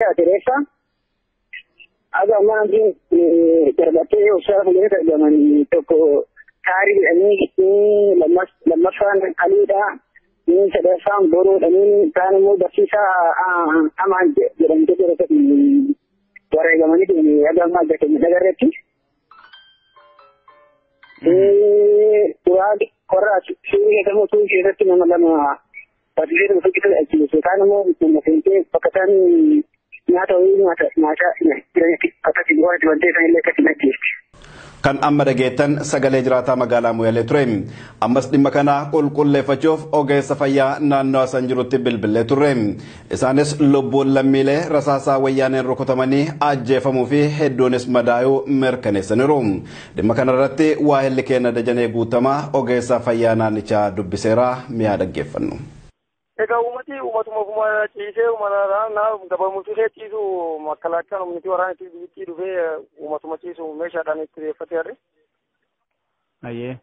Reeffa aga ammaa darbattee obsaa fuullee argaman tokko taarii jedhanii, lammaffaan Aliidha, inni sadaffaan Boruudhanii, kaan immoo barsiisaa Amaan jedhamte jira wareegamanii deemanii aga ammaa ija keenya dagarreetti. Suuraa warra suurii keessatti suurii keessatti nama lama barsiisee tokko tokko achiise, kaan immoo nama seentee bakka isaan nyaata wayii nyaata jiranitti akkasi waan itti wantee isaan illee akkasi ajjeesti. Kan amma dhageettan sagalee jiraataa magaalaa Moyaalee ture. Ammas dhimma kana qulqulleeffachuuf ogeessa fayyaa naannoo san jirutti bilbilee turre. Isaanis lubbuun lammiilee rasaasaa wayyaaneen rukutamanii ajjeefamuu fi hedduunis madaayuu mirkaneessaniiru. Dhimma kanarratti waahilli keenya Dajanee Guutamaa ogeessa fayyaa naannichaa dubbiseera, mi'aa dhaggeeffannu. Egaa uummati uummatuma ofuma ciisee uummata gabamuutii kee ciisu makkalaakkaan humniti waraana itti biyyattii dhufee uummatuma ciisu meeshaadhaan itti reeffatee harre. Ayyee.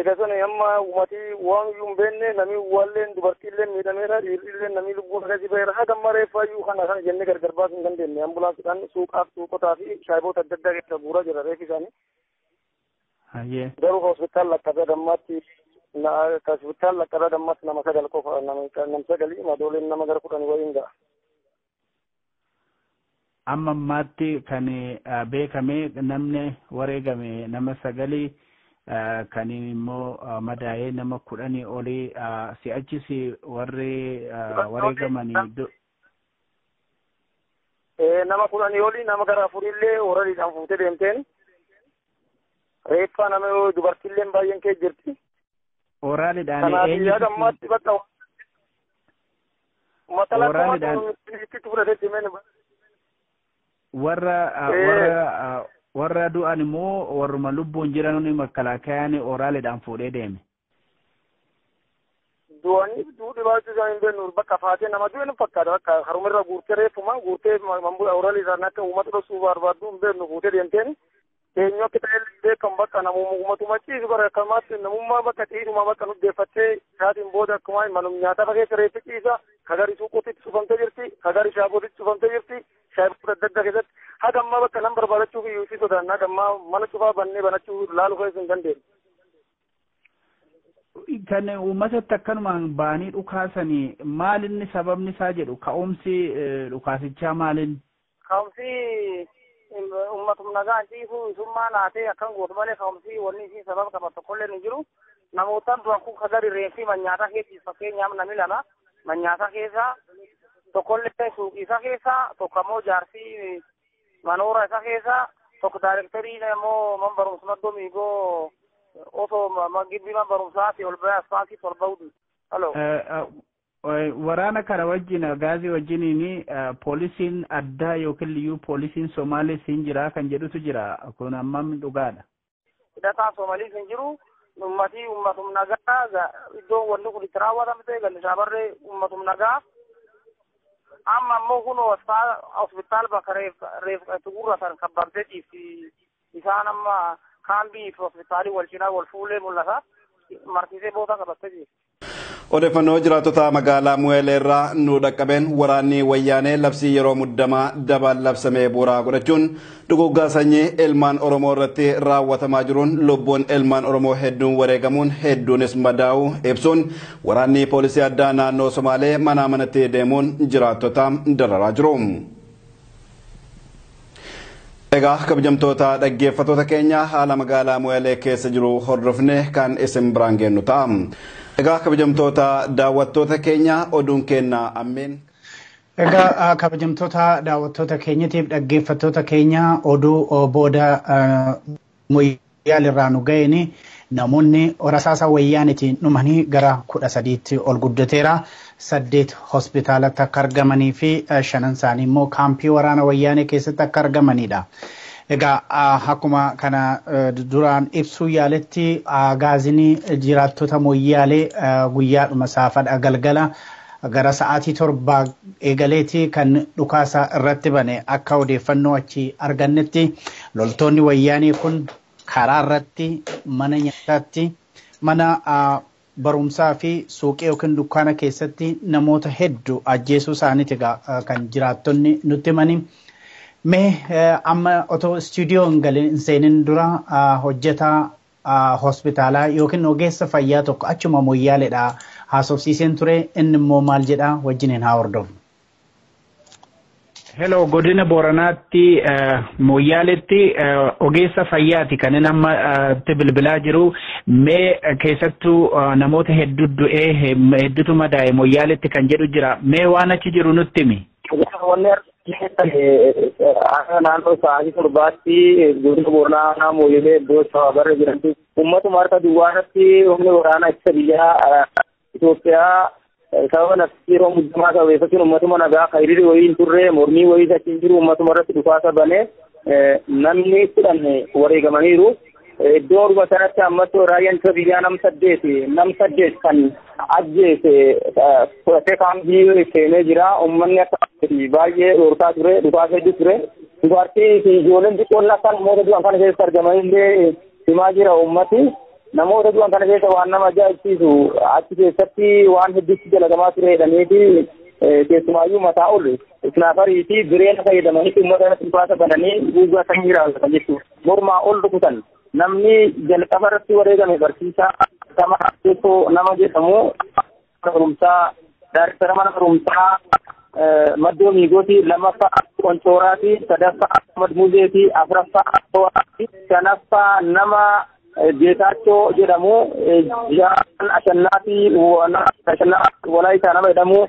Egaa sun amma uummati waan iyyuu hin beekne, namni uwwaalleen dubartiillee miidhameera, dhiirrillee namni lubbuun akkasii baheera. Haga amma reeffaa iyyuu kana kana jennee gargar baasuu hin dandeenye, ambulaansiidhaan suuqaaf suuqotaa fi shaayiboota adda addaa keessa guuraa jira reeffi isaanii. Ayyee. Garuu hospitaal lakkaa'ee gammaatti hospitaal lakkaa'ee gammaatti nama 9 qofa, nama 9, madooleen nama gara 10 wayiin ga'a. Amma ammaatti kan beekame namni wareegame nama 9, kan immoo madaa'ee nama 10 olii, si'achis warri wareegamanii. Nama 10 olii, nama gara afurillee horariidhaan fuutee deemteen reeffa nama dubartiillee baay'een kee jirti. Oraaliidhaan Kanaaf yaada ammaatti bakka Oraaliidhaan itti fudhatee deemeen. Warra du'an immoo warruma lubbuun jiran makkalaakayaan oraaliidhaan fuudhee deeme. Du'anii duudhi baachuu isaan hin beeknu, bakka faatee nama du'e nu fakkaata, bakka harumirra guurtee reeffuma guurtee oraaliidhaan akka uummata dhoksuu barbaaddu hin beeknu fuutee deemteen. Eenyu akka ta'e beekamu, bakka namuma uummatuma ciisu bara akkamaatti namummaa bakka ciisuma bakka nu deeffattee isaatiin booda akkuma manum nyaataa keessa reeffi ciisa, kagari suuqootitti cufamtee jirti, kagari shaabootitti cufamtee jirti, shaayiboota adda addaa keessatti. Haga ammaa bakka nam barbaadachuuf iyyuu si sodaanna, haga ammaa mana cufaa bannee banachuu laaluu keessa hin dandeenye. Kan uummatatti akkanumaan ba'anii dhukaasanii maalinni sababni isaa jedhu, ka'umsi dhukaasichaa maalin? Ka'umsi uummatum nagaan ciisu isummaa naatee akkan gootu malee ka'umsi wanni isiin sababa qaba tokkollee hin jiru. Namootaan du'an kun kagari reeffi manyaataa keessa, fakkeenyaaf namni lama manyaataa keessa, tokkollee suuqii isa keessa, tokko ammoo jaarsi manoora isa keessa, tokko daayirektarii immoo man barumsa maddoo miigoo osoo gibbii man barumsaati ol bahee asfaaltiitti ol bahuudha. Halo. Waraana kana wajjin, gaazii wajjiniin, poolisiin addaa yookiin liyyuu poolisiin Somaalee siin jira kan jedhutu jira. Kun hammam dhugaadha? Hidhataan Soomaliis hin jiru. Uummatii uummatum nagaa, iddoon wanni kun itti raawwatamte gallisaabarree uummatum nagaa. Amma ammoo kun hospitaal bakka reef reef itti guurratan kabbabdee ciifti. Isaan amma kaambii fi hospitaalii wal cinaa wal fuulee mul'ata. Marsiisee boota qabattee ciifti. Odeeffannoo jiraattota magaalaa Mu'eelee irraa nu dhaqqabeen, waraanni wayyaanee labsii yeroo muddamaa dabaan labsamee bu'uuraa godhachuun duguuggaa sanyii ilmaan Oromoo irratti raawwatamaa jiruun lubbuun ilmaan Oromoo hedduun wareegamuun hedduunis madaa'uu ibsuun, waraanni poolisii addaa naannoo Somaalee manaa manatti deemuun jiraattota dararaa jiru. Egaa kabajamtoota dhaggeeffattoota keenya, haala magaalaa Moyaalee keessa jiru hordofne kan isin biraan geennu ta'a. Egaa kabajamtoota daawwattoota keenya, oduun keenya ammeen. Egaa kabajamtoota daawwattoota keenyatiif dhaggeeffattoota keenya, oduu booda Moyyaal irraa nu ga'een namoonni rasaasa wayyaanitiin dhumanii gara 13tti ol guddateera. 8 hospitaalatti akka argamanii fi shanan isaanii immoo kaampii waraana wayyaanee keessatti akka argamanidha. Egaa akkuma kana duraan ibsuu yaaletti, gaazinii jiraattota Moyyaalee guyyaadhuma saafadha galgala gara sa'aatii 7 eegaleeti kan dhukaasa irratti bane. Akka odeeffannoo achi argannetti, loltoonni wayyaanii kun karaa irratti, mana nyaataatti, mana barumsaa fi suuqii yookiin dukkaana keessatti namoota hedduu ajjeesuu isaaniiti kan jiraattonni nutti himanii. Mee amma otoo istuudiyoo hin galin hin seenin dura hojjetaa hospitaalaa yookiin ogeessa fayyaa tokko achuma Moyyaaleedha haasofsiiseen ture, inni immoo maal jedhaa wajjiniin haa hordofnu. Hello, godina Booranaatti Moyyaaleetti ogeessa fayyaati kan inni amma itti bilbilaa jiru. Mee keessattuu namoota hedduu du'ee hedduutu madaa'e Moyyaaleetti kan jedhu jira. Mee waan achi jiru nutti himi. Wanni naannoo sa'aatii 7tti godina Booranaa Moyyalee iddoo Shawabarra jedhamtu uummatuma harka duwwaa irratti humni waraanaa ittisa biyyaa Itoophiyaa sababa nafsi yeroo muddamaa sababeeffachuun uummatuma nagaa hiriirri wayii hin turre, mormii wayii achi hin jiru, uummatuma irratti dhukaasa banee namni 10 wareegamaniiru. Iddoo dhuma sanatti ammas raayyaan ittisa biyyaa nam 8 kan ajjeese fudhatee kaambii seenee jira. Uummanni akka baay'ee dhorkaa ture, dhukaasa hedduu ture. Dubartii fi ijoolleen xiqqoon akka namoota du'an kana keessa argamanillee himaa jira uummati. Namoota du'an kana keessa waan nama ajaa'ibsiisu achi keessatti waan hedduutti dalagamaa ture jedhaniiti, keessumaayyuu mataa ol isnaafarii fi bireena fayyadamanii uummata irratti dhukaasa bananii guugaa sanyii raawwatan jechuudha. Mormaa ol rukutan. Namni jalqaba irratti wareegame barsiisaa Sama Teessoo nama jedhamu, barumsaa daayirektara mana barumsaa Maddoo Miigooti, lammaffaa Qoncooraati, sadaffaa Ahmad Muzeeti, afuraffaa To'aati, shanaffaa nama Geetaachoo jedhamu, ja'an Ashannaafi Ashannaa Walaayitaa nama jedhamu,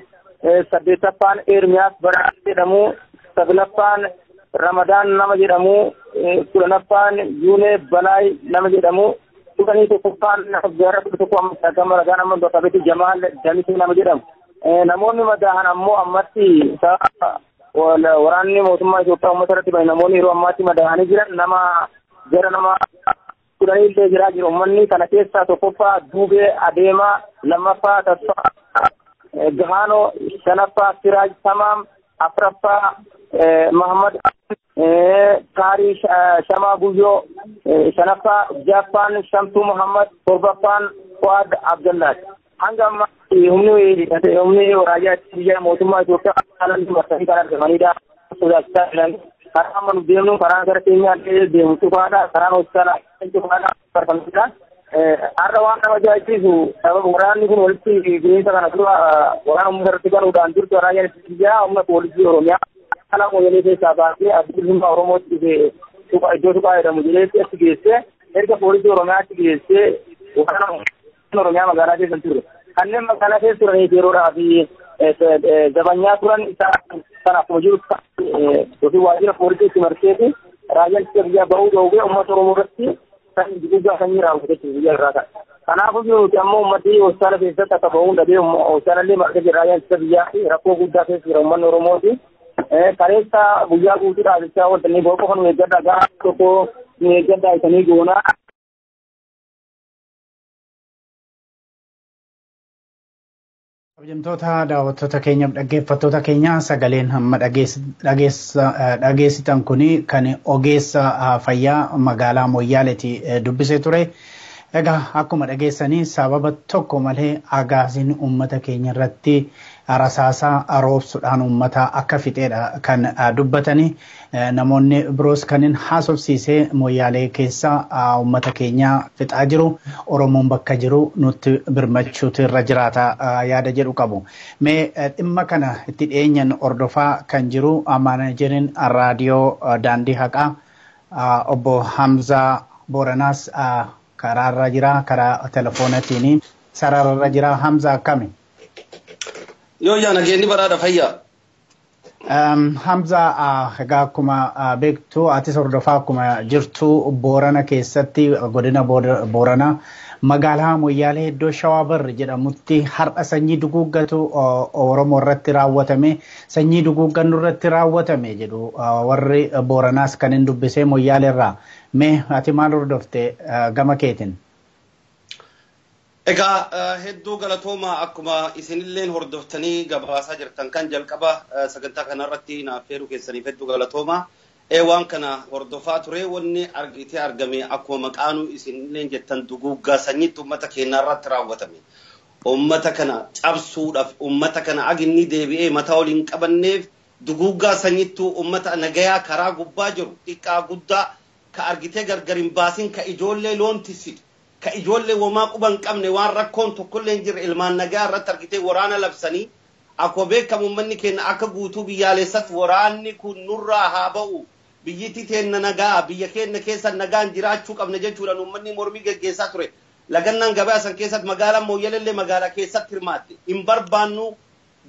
saddeettaffaan Ermiyaas Baraa jedhamu, saglaffaan Ramadaan nama jedhamu, 10ffaan Yuunee Balaay nama jedhamu, 11ffaan gara 11 amma gama ragaan amma bakka Jamaal Damisee nama jedhamu. Namoonni madaahan ammoo ammatti waraanni mootummaa Itoophiyaa uummata irratti bahe, namoonni yeroo ammaatti madaahanii jiran nama gara nama 10 illee jiraa jiru. Uummanni kana keessaa tokkoffaa Duubee Adeemaa, lammaffaa Tasfaa Gahaanoo, shanaffaa Siraaj Tamaam, afuraffaa Mahammad Kaarii Shamaa Guyyoo, shanaffaa ja'affaan Shamtuu Muhammad, torbaffaan Fuad Abdallaati. Hanga ammaa humni raayyaa biyya mootummaa Itoophiyaa haalaan marsanii kan argamanidha. Sodaachisaa jiran. Karaa amma nu deemnu karaa gara keenyaa illee deemu cufaadha. Karaan hospitaala cufaadha. Barfamidha. Har'a waan nama ajaa'ibsiisu sababa waraanni kun walitti bu'iinsa kana dura waraana uummata irratti banuudhaan durtu raayyaan biyyaa humna poolisii Oromiyaa haala Moyyalee keessaa baasee Adda Bilisummaa Oromootti dhufe iddoo Tuqaa jedhamu jedhee achi geessee, erga poolisii Oromiyaa achi geessee waraana Oromiyaa magaalaa keessa ture. Kanneen magaalaa keessa turaniif yeroodhaa fi zabanyaa turan isaan sana akkuma jiru yookiin waajjira poolisii itti marseeti raayyaan ittisa biyyaa bahuu dhoowwee uummata Oromoo irratti kan duguuggaa sanyii raawwate jechuudha biyya irraa kana. Kanaafuu nuti ammoo uummatni hospitaala keessatti akka bahuun dhabee hospitaala illee marsee jira raayyaan ittisa biyyaa fi rakkoo guddaa keessa jira uummanni Oromooti. Kaleessa guyyaa guutuu dhaabichaa ooltanii boo qofa nu eeggadhaa, gaafa tokko nu eeggadhaa isanii goonaa. Kabajamtoota daawwattoota keenyaaf dhaggeeffattoota keenya, sagaleen hamma dhageessitan kuni kan ogeessa fayyaa magaalaa Moyyaaleeti dubbisee ture. Egaa akkuma dhageessanii sababa tokko malee agaasiin uummata keenya irratti rasaasaa roobsuudhaan uummata akka fixeedha kan dubbatanii. Namoonni biroos kanneen haasofsiisee Moyyaalee keessa uummata keenya fixaa jiru, Oromoon bakka jiru nutti birmachuutu irra jiraata yaada jedhu qabu. Mee dhimma kana itti dhiyeenyan hordofaa kan jiru maanajeriin raadiyoo Daandii Haqaa obbo Hamzaa Booranaas karaarra jira, karaa telefoonaatiin sararra jira. Hamzaa, akkami? Yoo yaa, nageenyi baraadha, fayyaa. Hamza, egaa akkuma beektu atis hordofaa akkuma jirtu Boorana keessatti, godina Booranaa magaalaa Moyyaalee iddoo Shawaa Barri jedhamutti har'a sanyii duguuggatu Oromoo irratti raawwatame, sanyii duguuggannu irratti raawwatame jedhu warri Booranaas kan hin dubbisee Moyyaalee irraa. Mee ati maal hordofte gama keetiin? Egaa hedduu galatooma. Akkuma isinilleen hordoftanii gabaasaa jirtan kan jalqaba sagantaa kanarratti naaf feeruu keessaniif hedduu galatooma. Waan kana hordofaa ture wanni argitee argame akkuma maqaanuu isinillee jettan duguuggaa sanyiitti uummata keenya irratti raawwatame. Uummata kana cabsuudhaaf uummata kana aginni deebi'ee mataa waliin qabanneef duguuggaa sanyittuu uummata nagayaa karaa gubbaa jiru xiqqaa guddaa ka argitee gargar hin baasin ka ijoollee loon tisitu ka ijoollee womaa quba hin qabne waan rakkoon tokkollee hin jirre ilmaan nagayaa irratti argitee waraana labsanii akkuma beekamu uummanni keenya akka guutuu biyyaalessatti waraanni kun nurraa haa ba'u biyyittii teenna nagaa biyya keenya keessa nagaan jiraachuu qabna jechuudhaan uummanni mormii geggeessaa ture. Lagannaan gabaa san keessatti magaalaan Mooyyalellee magaalaa keessatti hirmaatte hin barbaannu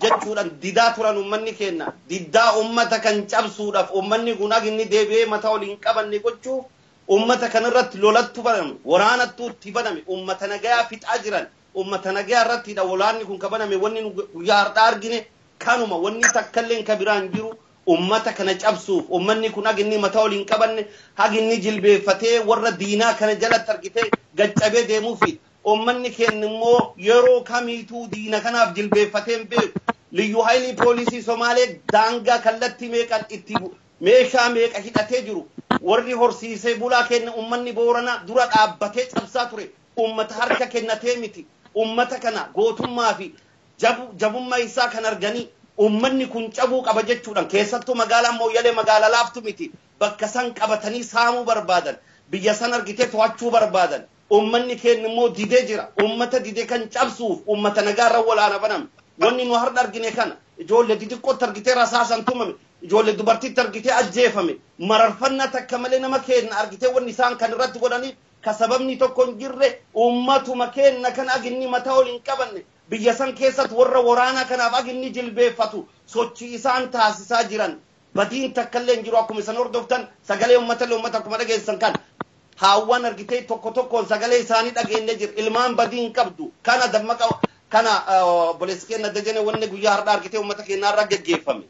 jechuudhaan didaa turan uummanni keenya diddaa uummata kan cabsuudhaaf uummanni kun akka inni deebi'ee mataa ol hin qabanne gochuuf uummata kanarratti lolattu baname waraanattu itti baname uummata nagayaa fixaa jiran uummata nagayaa irrattidha waraanni kun ka baname wanni nu guyyaa har'aa argine kanuma wanni takkallee ka biraan jiru ummata kana cabsuuf ummanni kun haga inni mataa ol hin qabanne haga inni jilbeeffatee warra diinaa kana jalatti argitee gaccabee deemuufi ummanni keenya immoo yeroo kamiituu diina kanaaf jilbeeffatee hin beeku. Liyyuu haayilii poolisii Somaalee daangaa kallattii meeqan itti meeshaa meeqa hidhatee jiru warri horsiisee bulaa keenya ummanni Booranaa dura dhaabbatee cabsaa ture ummata harka kennatee miti ummata kana gootummaa fi jabummaa isaa kan arganii ummanni kun cabuu qaba jechuudhaan keessattuu magaalaan Mooyyalee magaalaa laaftu miti bakka san qabatanii saamuu barbaadan biyya san argitee to'achuu barbaadan ummanni keenya immoo didee jira ummata didee kan cabsuuf ummata nagaarra walaana baname wanni nu har'a argine kana ijoollee xixiqqootti argitee rasaasan tumame ijoollee dubartiitti argitee ajjeefame mararfannaa takka malee nama keenya argitee wanni isaan kan irratti godhaniif ka sababni tokko hin jirre ummatuma keenya kan aginni mataa ol hin qabanne biyya san keessatti warra waraanaa kanaaf aginni jilbeeffatu sochii isaan taasisaa jiran badiin takkallee hin jiru akkuma isan hordoftan sagalee uummatallee uummata akkuma dhageessan kan haawwan argitee tokko tokkoon sagalee isaanii dhageenye jira ilmaan badii hin qabdu kana dammaqa kana obboleessi keenya Dajane wanni guyyaa har'aa argitee uummata keenya irraa geggeeffame.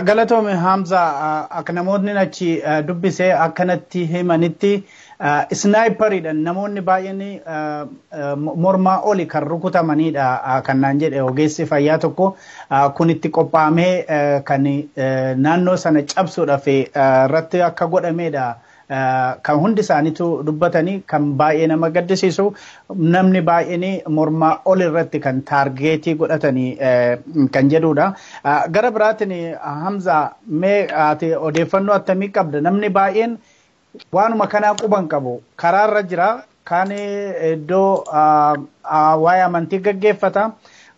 Galatoome Hamza akka namoonni achi dubbisee akkanatti himanitti isnaayipariidhaan namoonni baay'een mormaa oli kan rukutamanidha kan naan jedhe ogeessi fayyaa tokko kun itti qophaa'amee kan naannoo sana cabsuudhaaf irratti akka godhamedha. Kan hundi isaaniitu dubbatanii kan baay'ee nama gaddisiisu namni baay'een mormaa ol irratti kan taargeetii godhatanii kan jedhudha. Gara biraatiin Hamza mee ati odeeffannoo attamii qabda? Namni baay'een waanuma kanaa quban qabu karaarra jira kaan iddoo waa'ee amantii gaggeeffata.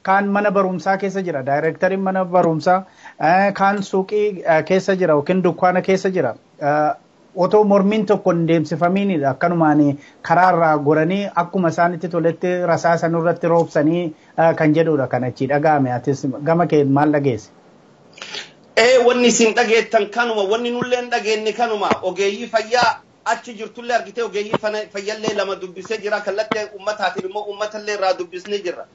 Kaan mana barumsaa keessa jira daayireektariin mana barumsaa kaan suuqii keessa jira yookiin dukkaana keessa jira. Otoo mormiin tokko hin deemsifamiinidha akkanumaan karaarraa goranii akkuma isaanitti toletti rasaasa nurratti roobsanii kan jedhudha kan achi dhaga'ame atis gama kee maal dhageesse? Wanni isin dhageettan kanuma wanni nullee hin dhageenye kanuma ogeeyyii fayyaa achi jirtullee argitee ogeeyyii fayyallee lama dubbisee jira kallattii uummataatiin immoo uummatallee irraa dubbisnee jirra.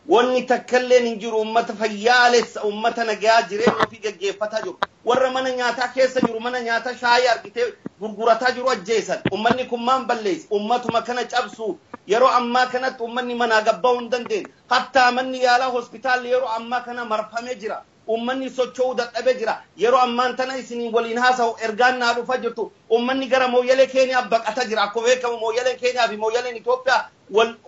Wanni takkalleen hin jiru uummata fayyaalessa uummata nagaa jireenya ofii geggeeffataa jiru. Warra mana nyaataa keessa jiru mana nyaataa shaayii argitee gurgurataa jiru ajjeesan. Uummanni kun maan balleessa? Uummatuma kana cabsuuf yeroo ammaa kanatti uummanni manaa gabba'uu hin dandeenye. Hattaa manni yaalaa hospitaalli yeroo ammaa kana marfamee jira. Uummanni socho'uu dadhabee jira. Yeroo ammaan tana isiniin waliin haasa'u ergaan naa dhufa jirtu. Uummanni gara Mooyyalee Keeniyaa baqataa jira. Akkuma beekamu Mooyyaleen Keeniyaa fi Mooyyaleen Itoophiyaa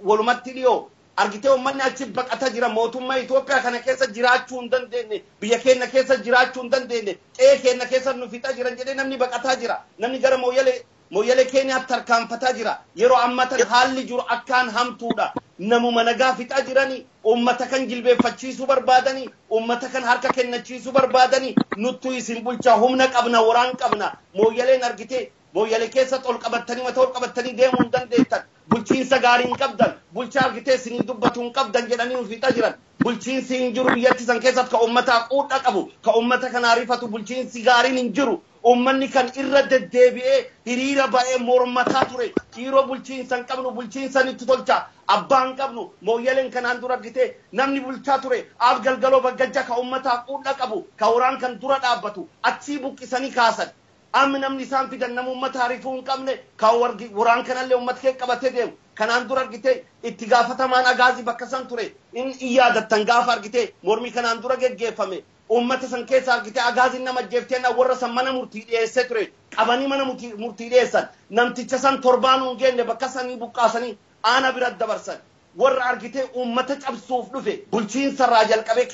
walumatti dhiyoo. Argitee uummanni achi baqataa jira. Mootummaa Itoophiyaa kana keessa jiraachuu hin dandeenye. Biyya keenya keessa jiraachuu hin dandeenye. Qe'ee keenya keessa nu fixaa jiran jedhee namni baqataa jira. Namni gara Mooyyalee Keeniyaatti tarkaanfataa jira. Yeroo ammaa tana haalli jiru akkaan hamtuudha. Namuma nagaa fixaa jiranii, uummata kan jilbeeffachiisuu barbaadanii, uummata kan harka kennachiisuu barbaadanii, nuttu isin bulchaa humna qabna, waraan qabna. Mooyyaleen argitee Mooyyalee keessatti ol qabattanii mataa ol qabattanii deemuu hin dandeettan. Bulchiinsa gaarii hin qabdan. Bulchaa argitee isinii dubbatu hin qabdan jedhanii nu fixaa jiran. Bulchiinsi hin jiru biyyatti san keessatti ka uummataa quudha qabu, ka uummata kanaa rifatu bulchiinsi gaariin hin jiru. Uummanni kan irra deddeebi'ee hiriira ba'ee mormataa ture. Dhiiroo bulchiinsa hin qabnu bulchiinsa nitti tolcha. Abbaa hin qabnu Mooyyaleen kanaan dura argitee namni bulchaa ture. Aab galgaloo baggajja ka uummataa quudha qabu, ka waraan kan dura dhaabbatu achii buqqisanii kaasan. Amma namni isaan fidan nama uummata harifuu hin qabne ka waraan kanallee uummata kee qabatee deemu. Kanaan dura argitee itti gaafatamaan Agaazii bakka san ture in yaadattan gaafa argitee mormii kanaan dura geggeeffame uummata san keessa argitee Agaaziin nama ajjeeftee warra san mana murtii dhiyeessee ture qabanii mana murtii dhiyeessan namticha san torbaan hin geenne bakka sanii buqqaasanii aana bira dabarsan warra argitee uummata cabsuuf dhufe bulchiinsarraa jalqabee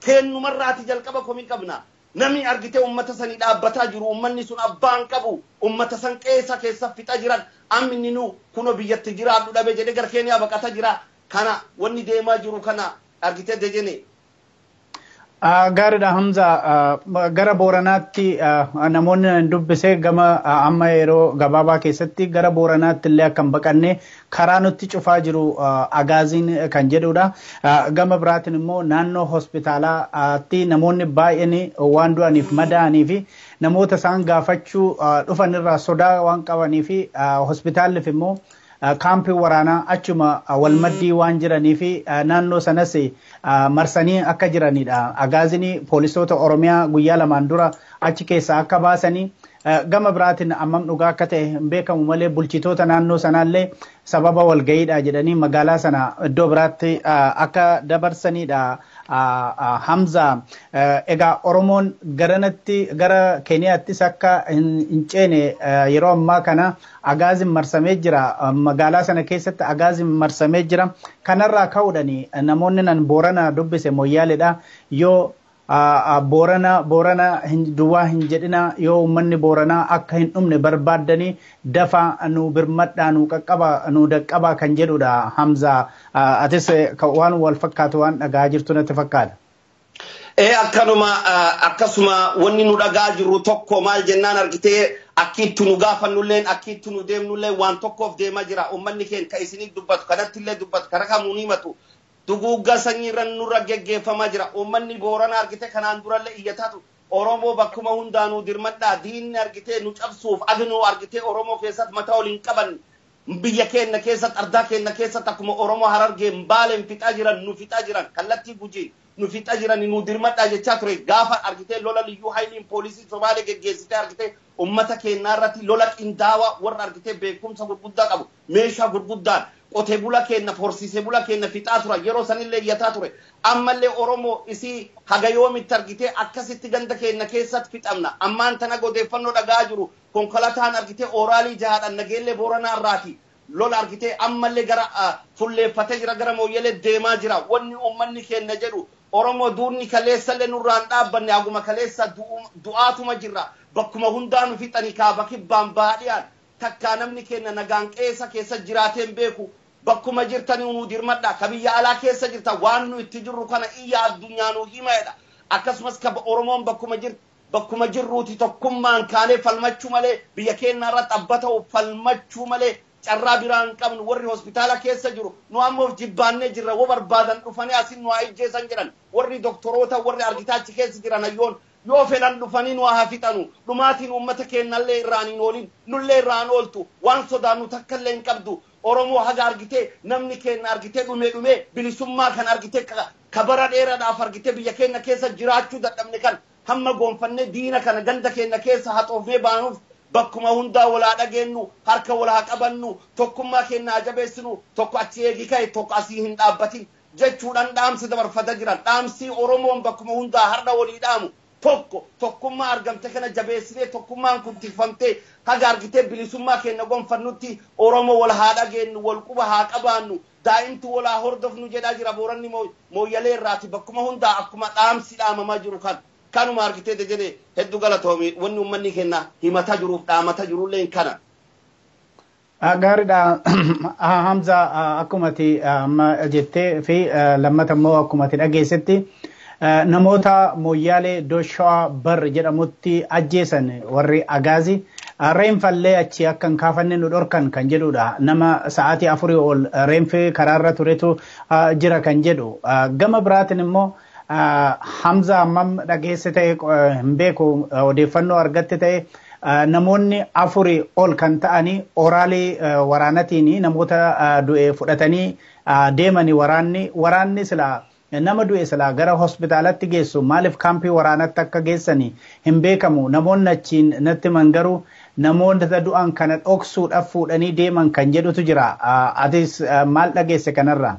kennumarraati jalqaba komii qabna. Namni argitee uummata sanii dhaabbataa jiru uummanni sun abbaan qabu uummata san qeessa keessa fixa jiran amni nu kuno biyyatti jiraadhu dhabe jedhee gara Keeniyaa baqata jira kana wanni deemaa jiru kana argitee dejene. Gaariidha Hamza, gara Booranaatti namoonni dubbisee gama amma yeroo gabaabaa keessatti gara Booranaatti illee akka hin baqanne karaa nutti cufaa jiru Agaaziin kan jedhudha. Gama biraatiin immoo naannoo hospitaalaatti namoonni baay'een waan du'aniif madaa'anii fi namoota isaan gaafachuu dhufan irraa sodaa waan qabanii fi hospitaalliif immoo kaampii waraanaa achuma walmaddii waan jiranii fi naannoo sanas marsanii akka jiranidha. Agaaziin poolisoota Oromiyaa guyyaa lamaan dura achi keessaa akka baasanii gama biraatiin ammam dhugaa akka ta'e hin beekamu malee bulchitoota naannoo sanaallee sababa walgayiidha jedhanii magaalaa sana iddoo biraatti akka dabarsanidha. Hamza, egaa Oromoon garanatti gara Keeniyaattis akka hin ceene yeroo ammaa kana Agaaziin marsamee jira. Magaalaa sana keessatti Agaaziin marsamee jira. Kanarraa ka'uudhaan namoonni nan Boorana dubbise Moyyaaleedha. Yoo Boorana duwwaa hin jedhina, yoo uummanni Booranaa akka hin dhumne barbaaddanii dafa nu birmadhaa nu qaqqaba nu daqqabaa kan jedhudha Hamza. Atis waan wal fakkaatu waan dhagaa jirtu natti fakkaata. Akkanuma akkasuma wanni nu dhagaa jirru tokko maal jennaan argitee akki itti nu gaafannulleen akki itti nu deemnulleen waan tokkoof deemaa jira. Uummanni keenya kan isiniif dubbatu kanatti illee dubbatu karaa kamuu ni himatu. Duguugga sanyiirra nurra geggeeffamaa jira. Uummanni Booranaa argitee kanaan durallee iyyataatu Oromoo bakkuma hundaanuu dirmadhaa diinni argitee nu cabsuuf agnuu argitee Oromoo keessatti mataa ol hin qaban biyya keenya keessatti ardaa keenya keessatti akkuma Oromoo Harargeen Baaleen fixaa jiran nu fixaa jiran kallattii Gujii nu fixaa jiran nu dirmadhaa jechaa ture gaafa argitee lola liyyuu haayiliin poolisii Somaalee geggeessitee argitee uummata keenyaa irratti lola qindaawaa warra argitee beekumsa gurguddaa qabu meeshaa gurguddaan qotee bula keenya horsiisee bula keenya fixaa tura yeroo sanillee iyyataa ture ammallee Oromoo isii haga yoomitti argitee akkasitti ganda keenya keessatti fixamna ammaan tana odeeffannoo dhagaa jiru konkolaataan argitee ooraalii jahaadhaan nageellee Booranaa irraati lola argitee ammallee gara fulleeffatee jira gara Mooyyelee deemaa jira wanni uummanni keenya jedhu Oromoo duunni kaleessallee nurraan dhaabbanne haguma kaleessa du'aatuma jirra bakkuma hundaa nu fixanii kaaba kibbaan baadhiyaan takkaa namni keenya nagaan qeessa keessa jiraateen beeku bakkuma jirtanii nu dirmadha ka biyya alaa keessa jirta waan nu itti jirru kana iyya addunyaa nu himaedha akkasumas ka Oromoon bakkuma jirruuti tokkummaan kaanee falmachuu malee biyya keenya irratti abba ta'u falmachuu malee carraa biraa hin qabnu warri hospitaala keessa jiru nu ammoo jibbaannee jirra wo barbaadan dhufanii asin nu haa ijjeessan jedhan warri doktoroota warri argitaachi keessa jiran hayyoon yoo fedhan dhufanii nu haa fixanu dhumaatiin uummata keenyallee irraan hin oolin nullee irraan ooltu waan sodaannu takkallee hin qabdu Oromoo haga argitee namni keenya argitee dhume dhume bilisummaa kan argitee kabara dheeraadhaaf argitee biyya keenya keessa jiraachuu dadhabne kan hamma goonfannee diina kana ganda keenya keessa haxoofnee baanuuf bakkuma hundaa walaa dhageenyu harka walaa qabannu tokkummaa keenya haa jabeessinu tokko achi eegi ka'e tokko asii hin dhaabbatin jechuudhaan dhaamsa dabarfata jiran dhaamsii Oromoon bakkuma hundaa har'a walii dhaamu tokko tokkummaa argamte kana jabeessinee tokkummaan kun tikfamtee haga argitee bilisummaa keenya gonfannutti Oromoo wal haa dhageenyu wal quba haa qabaannu daa'imtu wal haa hordofnu jedhaa jira Booranni Mooyyalee irraati bakkuma hundaa akkuma dhaamsi dhaamamaa jiru kan kanuma argitee jedhee hedduu galatoomi wanni uummanni keenya himataa jiruuf dhaamataa jirullee kana. Gaariidha Hamza, akkuma ati amma jettee fi lammata immoo akkuma ati dhageessetti namoota Mooyyaalee iddoo Shawaa Bar jedhamutti ajjeesan warri Agaazii reenfallee achi akka hin kaafanne nu dhorkan kan jedhudha. Nama sa'aatii 4 ol reenfi karaarra turetu jira kan jedhu. Gama biraatiin immoo Hamza hammam dhageesse ta'e hin beeku odeeffannoo argatte ta'e namoonni 4 ol kan ta'anii oraalii waraanatiin namoota du'e fudhatanii deemanii waraanni silaa nama du'e silaa gara hospitaalatti geessu maaliif kaampii waraanatti akka geessanii hin beekamu namoonni achiin natti himan garuu namoota du'an kana dhoksuudhaaf fuudhanii deeman kan jedhutu jira. Atis maal dhageesse kanarraa?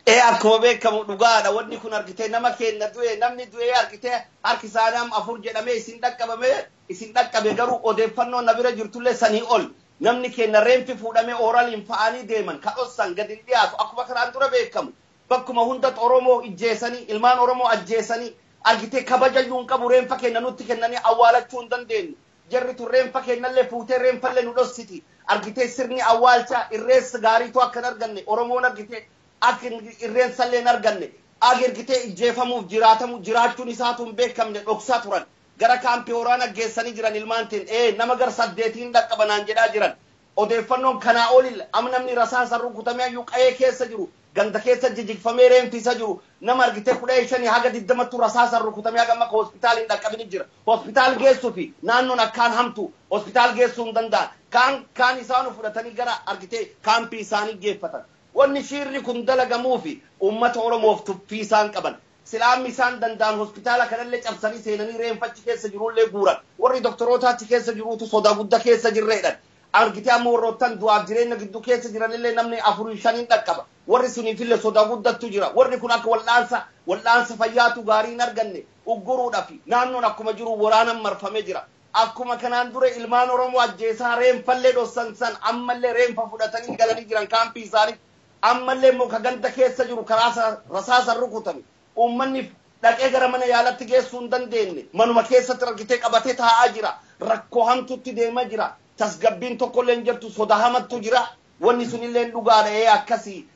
Akkuma beekamu dhugaadha. Wanni kun argitee nama keenya du'e, namni du'e argitee harki isaanii 4 jedhamee isin dhaqqabame, isin dhaqqabe, garuu odeeffannoo na bira jirtullee sanii ol. Namni keenya reenfi fuudhamee ooraliin fa'anii deeman ka dhossan gadi dhiyaatu. Akkuma kanaan dura beekamu, bakkuma hundatti Oromoo ijjeessanii, ilmaan Oromoo ajjeessanii, argitee kabajayyuu hin qabu. Reenfa keenya nutti kennanii awwaalachuu hin dandeenyu. Jarri tun reenfa keenyallee fuutee reenfallee nu dhossiti. Argitee sirni awwaalchaa irreessa gaariitu akka hin arganne, Oromoon argitee akka irreensallee hin arganne, argitee ijjeefamuuf jiraatamu jiraachuun isaatu hin beekamne dhoksaa turan. Gara kaampii waraana geessanii jiran ilmaantiin nama gara 8 dhaqqabanaan jedhaa jiran. Odeeffannoon kanaa olil amma namni rasaasa rukutamee iyyuu qa'ee keessa jiru, ganda keessa jijjigfamee reenfi isa jiru, nama argitee 15 haga 20 rasaasa rukutamee haga amma hospitaaliin hin dhaqqabini jira. Hospitaal geessuu fi naannoon akkaan hamtu hospitaal geessuu hin danda'an. Kaan isaanu fudhatanii gara argitee kaampii isaanii geeffatan. Wanni shiirri kun dalagamuu fi uummata Oromoof tuffii isaan qaban. Silaamni isaan danda'an hospitaala kanallee cabsanii seenanii reenfachi keessa jirullee guuran. Warri doktoroota achi keessa jiruutu sodaa guddaa keessa jirreedhan. Argitee amma warroottan du'aaf jireenya gidduu keessa jiranillee namni 4 5 dhaqqaba. Warri suniifillee sodaa guddattu jira. Warri kun akka wal'aansa fayyaatu gaarii hin arganne ugguruudhaaf naannoon akkuma jiru waraanan marfamee jira. Akkuma kanaan dura ilmaan Oromoo ajjeesaa reenfallee dhossan san ammallee reenfa fudhatanii galanii jiran kaampii isaanii. Ammallee immoo ka ganda keessa jiru karaa rasaasa rukutame. Uummanni dhaqee gara mana yaalatti geessuu hin dandeenye. Manuma keessatti argitee qabatee taa'aa jira. Rakkoo hamtuutti deemaa jira. Tasgabbiin tokkollee hin jirtu, sodaa hamattu jira. Wanni sunillee dhugaadha akkasii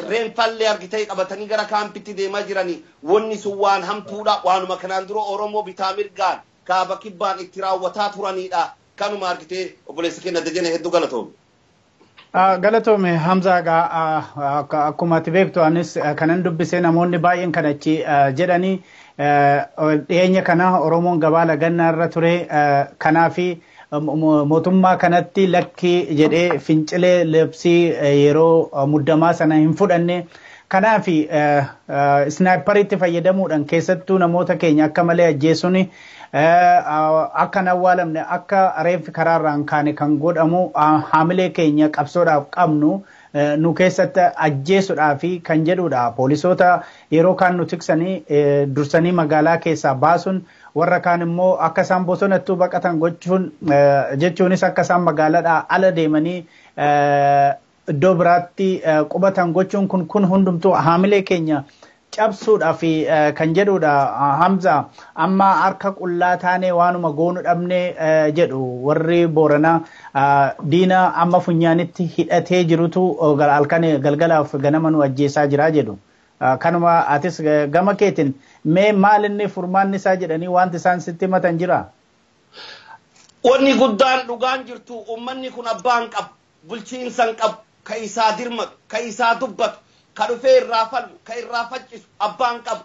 reenfallee argitee qabatanii gara kaampitti deemaa jiranii. Wanni sun waan hamtuudha. Waanuma kanaan dura Oromoo bitaa mirgaan kaaba kibbaan itti raawwataa turanidha. Kanuma argitee obboleessa keenya Dajane, hedduu galatoome. Galatoome Hamzaa, gaa akkuma ati beektu anis kanan dubbisee namoonni baay'een kan achi jedhanii dhiyeenya kana Oromoon gabaa lagannaa irra ture, kanaafi mootummaa kanatti lakkii jedhee fincilee labsii yeroo muddamaa sana hin fudhanne. Kanaafi isnaayipariitti fayyadamuudhaan keessattuu namoota keenya akka malee ajjeesuun, akka hin awwaalamne, akka reeffi karaarraa hin kaane kan godhamu, haamilee keenya qabsoodhaaf qabnu nu keessatti ajjeesuudhaaf kan jedhudha. Poolisoota yeroo kaan nu tiksanii dursanii magaalaa keessaa baasuun, warra kaan immoo akka isaan bosonattuu baqatan gochuun, jechuunis akka isaan magaalaadhaa ala deemanii iddoo biraatti qubatan gochuun kun hundumtuu haamilee keenya cabsuudhaaf kan jedhudha. Hamza, amma harka qullaa taanee waanuma goonu dhabne jedhu warri Booranaa. Diina amma funyaanitti hidhatee jirutu halkan galgalaaf ganama nu ajjeesaa jira jedhu. Kanuma atis gama keetiin mee maal inni furmaanni isaa jedhanii wanti isaan sitti himatan jira? Wanni guddaan dhugaan jirtu, uummanni kun abbaan qabu, bulchiinsa hin qabu, ka isaa dirmatu, ka isaa dubbatu, ka dhufee irraa falmu, ka irraa faccisu abbaan qabu.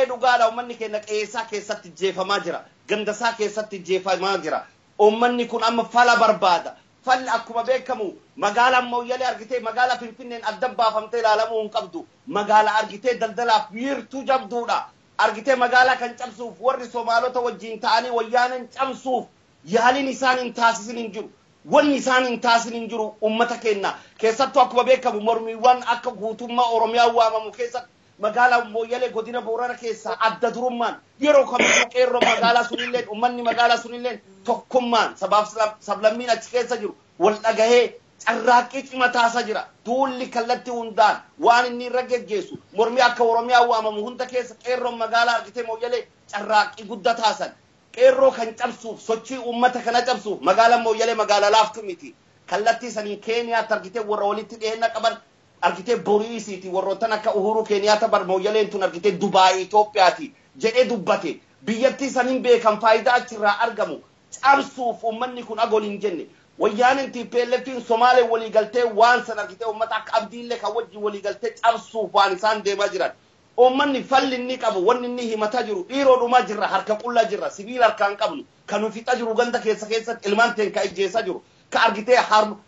Dhugaadha, uummanni keenya qe'eessaa keessatti jeefamaa jira. Gandasaa keessatti jeefamaa jira. Uummanni kun amma fala barbaada. Falli akkuma beekamu magaalaan Mooyyalee argitee magaalaa Finfinneen adda baafamtee ilaalamuu hin qabdu. Magaalaa argitee daldalaaf wiirtuu jabduudha. Argitee magaalaa kan cabsuuf warri Somaalota wajjin ta'anii wayyaanan cabsuuf yaaliin isaan hin taasisin hin jiru. Wanni isaan hin taasisin hin jiru uummata keenya. Keessattuu akkuma beekamu mormiiwwan akka guutummaa Oromiyaa waamamu keessatti magaalaa Mooyyalee godina Boorana keessaa adda durummaan yeroo kamiyyuu qeerroo magaalaa sunillee, uummanni magaalaa sunillee tokkummaan sabaaf sablammiin achi keessa jiru wal dhagahee carraaqqii cimaa taasisaa jira. Duulli kallattii hundaan waan inni irra geggeessu mormii akka Oromiyaa waamamu hunda keessa qeerroon magaalaa argitee Mooyyalee carraaqqii guddaa taasisan. Qeerroo kan cabsuuf, sochii uummata kana cabsuuf, magaalaan Mooyyalee magaalaa laaftu miti. Kallattii saniin Keeniyaatti argitee warra walitti dhiyeenya qaban argitee boriisiiti warroottan akka Uhuru Keeniyaata bar Mooyyaleen tun argitee Dubaayii Itoophiyaati jedhee dubbate. Biyyattii saniin beekan faayidaa achirraa argamu cabsuuf uummanni kun agol hin jenne. Wayyaanin TPLFin Somaalee walii galtee waan san argitee uummata akka Abdiillee kan wajjin walii galtee cabsuuf waan isaan deemaa jiran. Uummanni falli inni qabu, wanni inni himataa jiru, dhiiroo dhumaa jirra, harka qullaa jirra, sibiila harkaan qabnu, kan nu fixaa jiru ganda keessa keessatti ilmaan teen ka ijjeessaa jiru, ka argitee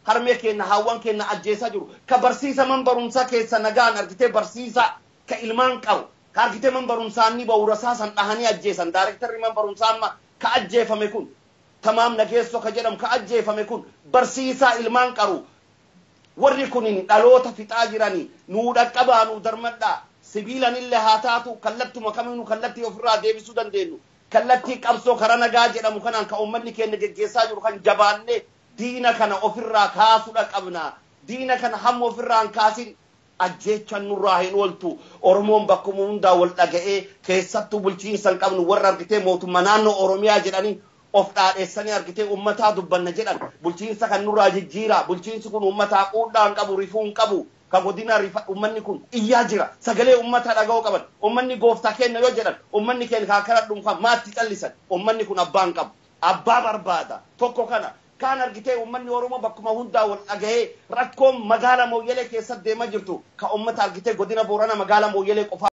harmee keenya, haawwan keenya ajjeesaa jiru, ka barsiisa man barumsaa keessa nagaan argitee barsiisa ka ilmaan qabu, ka argitee man barumsaa inni ba'u rasaasan dhahanii ajjeesan, daarektarri man barumsaa amma ka ajjeefame kun. Tamaam Nageessoo ka jedhamu ka ajjeefame kun barsiisaa ilmaan qaru. Warri kun dhaloota fixaa jiranii, nuu dhaqqabaa, nuu darmadhaa. Sibiilanillee haa taatu, kallattuma kamiinuu kallattii ofirraa deebisuu dandeenyu. Kallattii qabsoo karaa nagaa jedhamu kanaan ka uummanni keenya geggeessaa jiru kan jabaannee diina kana ofirraa kaasuudha qabna. Diina kana hamma ofirraa hin kaasin ajjeechaan nurraa hin ooltu. Oromoon bakkuma hundaa wal dhaga'ee, keessattuu bulchiinsa hin qabnu, warra argitee mootummaa naannoo Oromiyaa jedhanii of dhaadheessanii argitee uummataa dubbanna jedhan, bulchiinsa kan nurraa jijjiira. Bulchiinsi kun uummataa quudhaa hin qabu, rifuu hin qabu. Ka godina uummanni kun iyyaa jira. Sagalee uummataa dhaga'uu qaban. Uummanni gooftaa keenya yoo jedhan, uummanni keenya kan akkana dhuunfaa maatti callisan? Uummanni kun abbaa hin qabu. Abbaa barbaada. Tokko kana. Kaan argitee uummanni Oromoo bakkuma hundaa wal dhaga'ee rakkoon magaala Mooyyalee keessatti deemaa jirtu ka uummata argitee godina Boorana magaala Mooyyalee qofaa.